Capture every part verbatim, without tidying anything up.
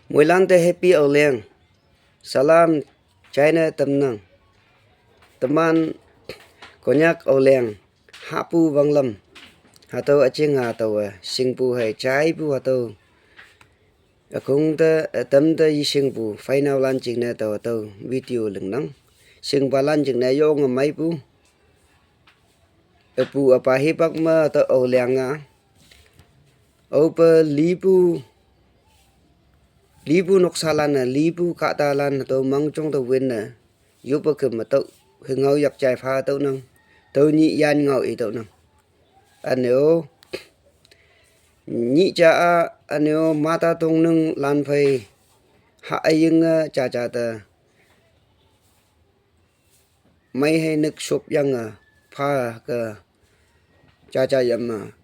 Moilan te happy Aoleang. Salam china tamnang. Teman Konyak Aoleang, hahpu wanglam, hatüo üjing hatüowe shingpu hei jaipu hatüo, ükong te ütam te yeshingpu final lan jingne tao hatüo video lingnang. Shingpalan jingne yonge meipu, üpu üpa hipak me hatüo Aoleang-a, aope lipu, lipu noksalan-e lipu kahtalan hatüo mangjong te winne, yoppe küm me tüo hüngao yak jai pha tüohnang, tüo nyih yan ngao i tüohnang. Üne-o, nyih ja-a, üne-o mata tongnang lan phei, ha üyinge jaja te mei hei nük shopyange pha ke jaja yame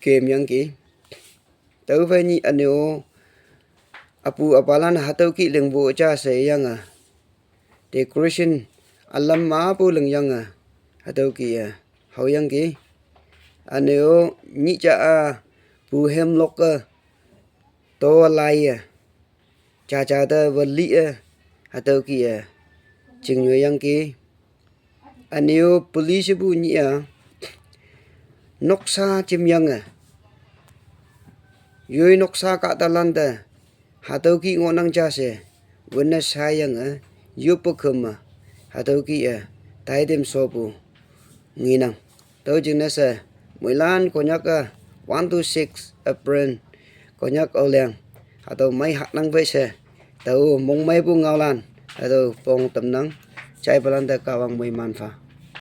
kemyangki. Tüophei nyih üne-o, üpu üpalan hatüo kih lingpu ja sheyange, decoration ülam mapu lingyange, hatüo kih-e haoyangki. Üne-o, nyih ja-a pu hemlok-e to laiye, jaja te weli-e, hatüo kih-e chingyoiyangki. Üne-o police pu nyih-a noksa jimyange, yoi noksa kahtalan te hatüo kih ngohnang ja she, winne shayange, yoppe küm me, hatüo kih-e taitem shopu ngenang. Tüo jingne she, moilan Konyak-a, one to six April, Konyak Aoleang, hatüo mei haknang phei she, tao mongmeipu ngaolan hatüo pong tamnang. Jaipalan te Kahwang moiman pha.